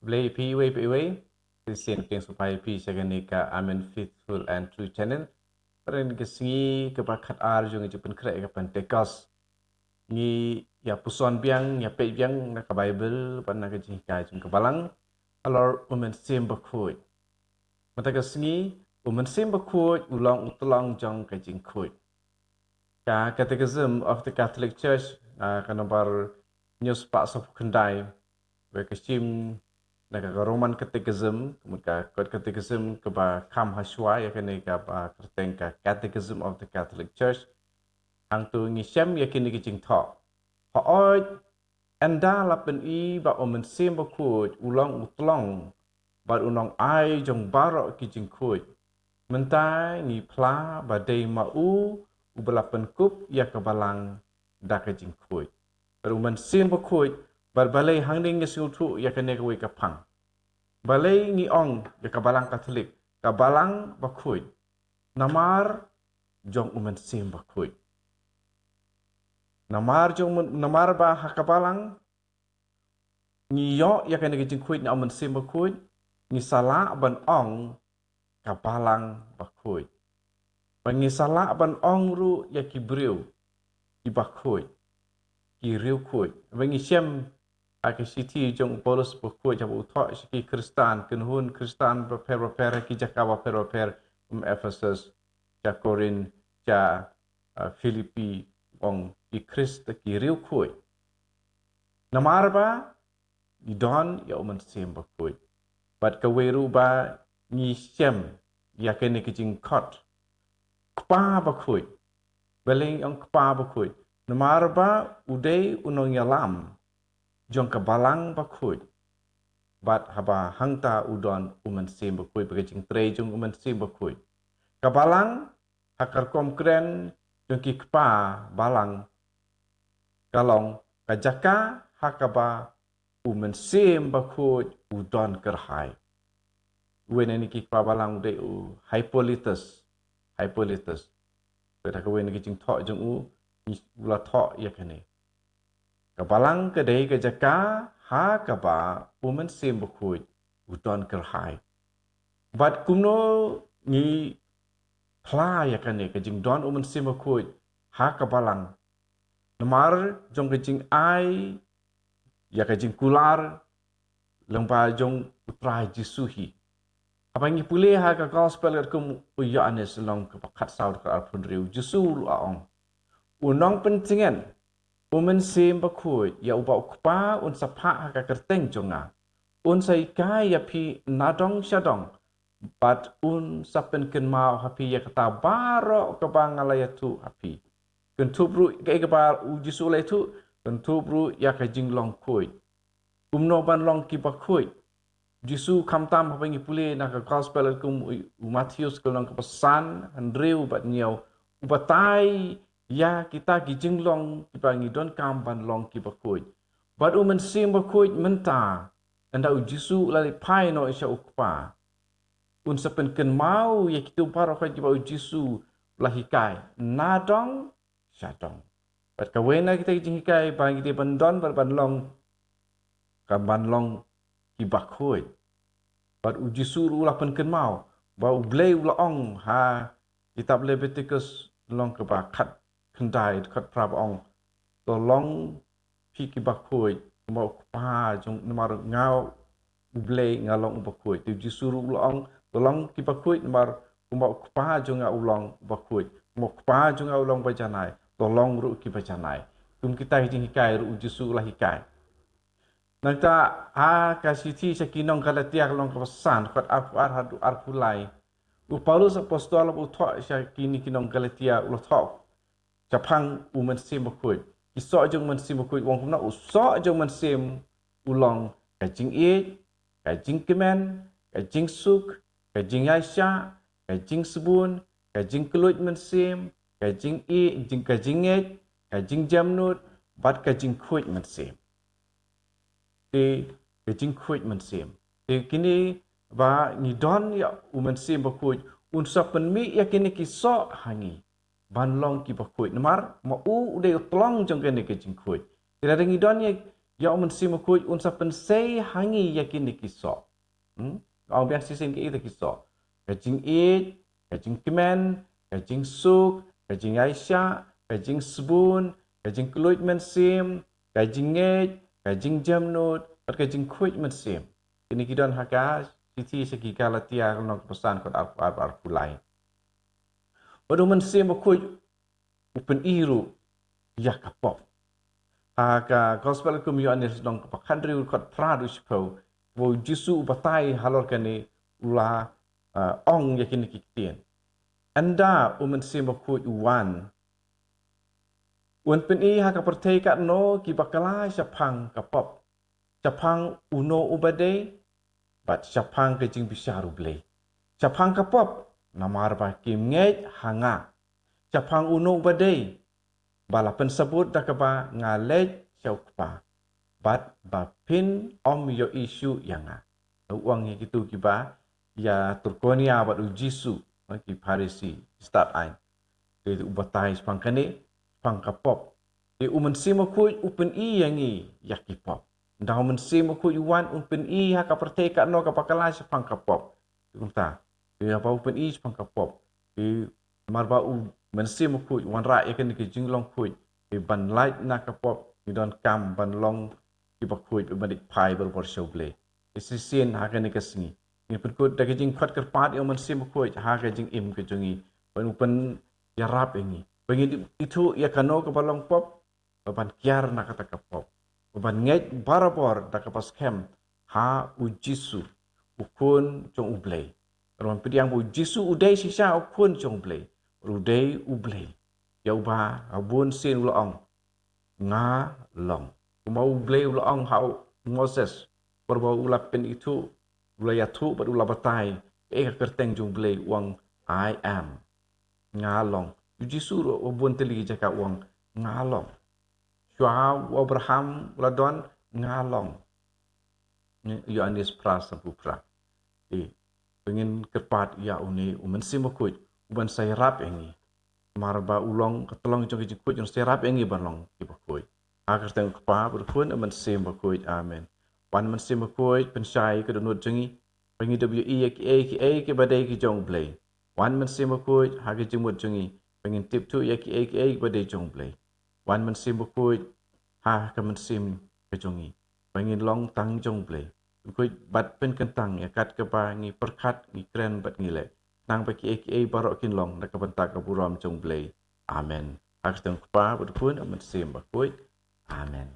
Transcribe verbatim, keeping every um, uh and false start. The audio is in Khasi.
Blei phi iwei pa iwei. Shisien pdiang sngewbha ïa phi sha kane ka Amen Faithful and True Channel. Bad ha kane ka sngi kaba khatar jong ka jingpynkhreh ka Pentecost, ngi ïa puson biang, ïa peit biang na ka Baibl bad na ka jinghikai jong ka Balang halor U Mynsiem Bakhuid. Mynta ka sngi, U Mynsiem Bakhuid u long u tlong jong ka jingkhuid. Ka Catechism of the Catholic Church, ah, ka nombar hynñiew spah sawphew khyndai, wei ka shim na ka Roman Catechism, ka mut ka kot Catechism kaba kham hashwa ïa kane kaba kyrteng ka Catechism of the Catholic Church. Hangto ngi shem ïa kine ki jingthoh. Hooid, ynda la pyni ba U Mynsiem Bakhuid u long u tlong bad u nongai jong baroh ki jingkhuid, mynta ngi phla ba dei ma u uba la pynkup ïa ka Balang da ka jingkhuid. Bad U Mynsiem Bakhuid, bad balei hangne ngi sngewthuh ïa kane kawei ka phang? Balei ngi ong ïa ka Balang Katholik ka Balang Bakhuid? Namar jong U Mynsiem Bakhuid. Namar jong, namar ba ha ka Balang ngi ïoh ïa kane ka jingkhuid na U Mynsiem Bakhuid, ngi sa lah ban ong ka Balang Bakhuid. Ba ngi sa lah ban ong ruh ïa ki briew, ki bakhuid, ki riewkhuid. Ba ngi shem ha ka shithi jong u Paulus Bakhuid haba u thoh sha ki Khristan, kynhun Khristan bapher bapher, ki jaka bapher bapher, kum Ephesus, sha Korinth, sha, ah, Philippi, ong ki Khrist ki riewkhuid. Namar ba ngi don ïa U Mynsiem Bakhuid. Bad kawei ruh ba ngi shem ïa kane ka jingkhot Kpa Bakhuid. Balei ngi ong Kpa Bakhuid? Namar ba u dei u nongïalam jong ka Balang Bakhuid. Bad haba hangta u don U Mynsiem Bakhuid, ba ka jingtrei jong U Mynsiem Bakhuid. Ka Balang ha ka rukom kren jong ki kpa Balang ka long ka jaka ha kaba U Mynsiem Bakhuid u don kyrhai. Uwei na kine ki kpa Balang u dei u Hippolytus. Hippolytus. Bad ha kawei na ki jingthoh jong u, u la thoh ïa kane. Ka Balang ka dei ka jaka ha kaba U Mynsiem Bakhuid u don kyrhai. Bad kumno ngi phla ïa kane ka jingdon U Mynsiem Bakhuid ha ka Balang? Namar jong ka jingai ïa ka jingkular lyngba jong U Trai Jisu hi. Haba ngi pule ha ka Gospel katkum u Ïoannis lynnong kaba khatsaw dkhot arphew hynriew, Jisu ruh u ong, u Nongpyntngen, U Mynsiem Bakhuid, ïa uba U Kpa un sa phah ha ka kyrteng jong nga, un sa hikai ïa phi nadong shadong, bad un sa pynkynmaw ha phi ïa kata baroh kaba nga la ïathuh ha phi. Kynthup ruh kaei kaba u Jisu u la ïathuh, kynthup ruh ïa ka jinglong khuid. Kumno ban long ki bakhuid? Jisu khamtam, haba ngi pule na ka Gospel katkum u, u Mathaios ka lynnong kaba san, hynriew bad hynñiew, u batai ïa kita ki jinglong kiba ngi donkam ban long ki bakhuid. Bad U Mynsiem Bakhuid mynta, ynda u Jisu u la leit phai noh sha U Kpa, un sa pynkynmaw ïa kito baroh kiba u Jisu u la hikai nadong shadong. Bad kawei na kita ki jinghikai ba ngi dei ban don bad ban long, ka ban long ki bakhuid. Bad u Jisu ruh u la pynkynmaw ba U Blei u la ong ha kitab Leviticus lynnong kaba khatkhyndai dkhot phra ba ong, to long phi ki bakhuid kumba U Kpa jong, namar nga U Blei nga long u bakhuid. Te u Jisu ruh u la ong, to long ki bakhuid namar kumba U Kpa jong nga u long u bakhuid, kumba U Kpa jong nga u long bajanai, to long ruh ki bajanai. Kum kita ki jinghikai ruh u Jisu u la hikai. Nangta ha ka shithi sha ki nong Galatia ka lynnong kaba san, dkhot arphew ar haduh arphew lai, u Paulus Apostol haba u thoh sha kine ki nong Galatia u la thoh shaphang U Mynsiem Bakhuid. Ki soh jong U Mynsiem Bakhuid, u ong kumno? U soh jong U Mynsiem u long ka jingïeit, ka jingkmen, ka jingsuk, ka jingïaishah, ka jingsbun, ka jingkylluid mynsiem, ka jingïeit, jing, ka jingngeit, ka jingjemnud, bad ka jingkhuid mynsiem. Te ka jingkhuid mynsiem. Te kine ba ngi don ïa U Mynsiem Bakhuid, un sa pynmih ïa kine ki soh ha ngi ban long ki bakhuid. Namar ma u u dei u tlong jong kane ka jingkhuid. Te lada ngi don ïa, Ïa u Mynsiem Bakhuid un sa pynsei ha ngi ïa kine ki soh. Hmm? Ong biang shisien ki ita ki soh. Ka jingïeit, ka jingkmen, ka jingsuk, ka jingïaishah, ka jingsbun, ka jingkylluid mynsiem, ka jingngeit, ka jingjemnud, bad ka jingkhuid mynsiem. Kine ki don ha ka shithi sha ki Galatia lynnong kaba san, dkhot arphew ar, arphew lai. Bad u Mynsiem Bakhuid u pyni ruh ïa ka pop. Ha ka Gospel kum u Ïoannis lynnong kaba khathynriew, dkhot phra haduh shiphew, ba u Jisu u batai halor kane, u la, uh, ong ïa kine ki ktien. Ynda u Mynsiem Bakhuid u wan, un pyni ha ka pyrthei katno kiba kylla shaphang ka pop, shaphang uno uba dei, bad shaphang ka jingbishar U Blei. Shaphang ka pop, namar ba kim ngeit ha nga. Shaphang uno uba dei, ba la pynsabut da kaba nga leit sha u Kpa, bad ba phin ym ïohi shuh ïa nga. U ong ïa kito kiba ïa turkonia bad u Jisu, ki Pharisi, ki stad aiñ. Te u batai shaphang kane, shaphang ka pop. Te u Mynsiem Bakhuid u pyni ïa ngi ïa ki pop. Ynda u Mynsiem Bakhuid u wan, un pyni ha ka pyrthei katno kaba kylla shaphang ka pop. Te kumta, te haba u pyni shaphang ka pop, te namar ba u Mynsiem Bakhuid u wanrah ïa kane ka jinglong khuid, te ban lait na ka pop, ngi donkam ban long kiba khuid, ban leit phai barabor sha U Blei. Te shisien ha kane ka sngi, ngin pynkut da ka jingkhot kyrpad ïa u Mynsiem Bakhuid ha ka jingim ka jong ngi, ban u pynïarap ïa ngi, ba ngin ithuh ïa kano kaba long pop, ba ban kiar na kata ka pop, ba ban ngeit barabor da kaba skhem ha u Jisu, u Khun jong U Blei. Ba ban pdiang ba u Jisu u dei shisha u Khun jong U Blei, u dei U Blei. Ïa uba ha bun sien u la ong, nga long. Kumba U Blei u la ong ha u Moses, namar ba u la pynithuh, u la ïathuh bad u la batai kaei ka kyrteng jong U Blei, u ong, I am. Nga long. U Jisu ruh ha bun tylli ki jaka u ong, nga long. Shuwa u Abraham u la don, nga long. Ïoannis phra, sanphew phra. Te ba ngin kyrpad ïa une u Mynsiem Bakhuid, u ban sa ïarap ïa ngi. Namar ba u long ka tyllong jong ka jingkhuid, un sa ïarap ïa ngi ban long kiba khuid. Ha ka kyrteng u Kpa, bad u Khun, bad u Mynsiem Bakhuid. Amen. Wan Mynsiem Bakhuid, pynshai ka dohnud jong ngi, ba ngin ïohi ïa kiei kiei kiba dei ki jong U Blei. Wan Mynsiem Bakhuid ha ka jingmut jong ngi, ba ngin tip thuh ïa kiei kiei kiba dei jong U Blei. Wan Mynsiem Bakhuid ha ka mynsiem ka jong ngi, ba ngin long tang jong U Blei. Bakhuid, bad pynkyntang ïa kat kaba ngi pyrkhat, ngi kren bad ngi leh, khnang ba kiei kiei baroh kin long na ka bynta ka burom jong U Blei. Amen. Ha ka kyrteng u Kpa, bad u Khun, bad u Mynsiem Bakhuid. Amen.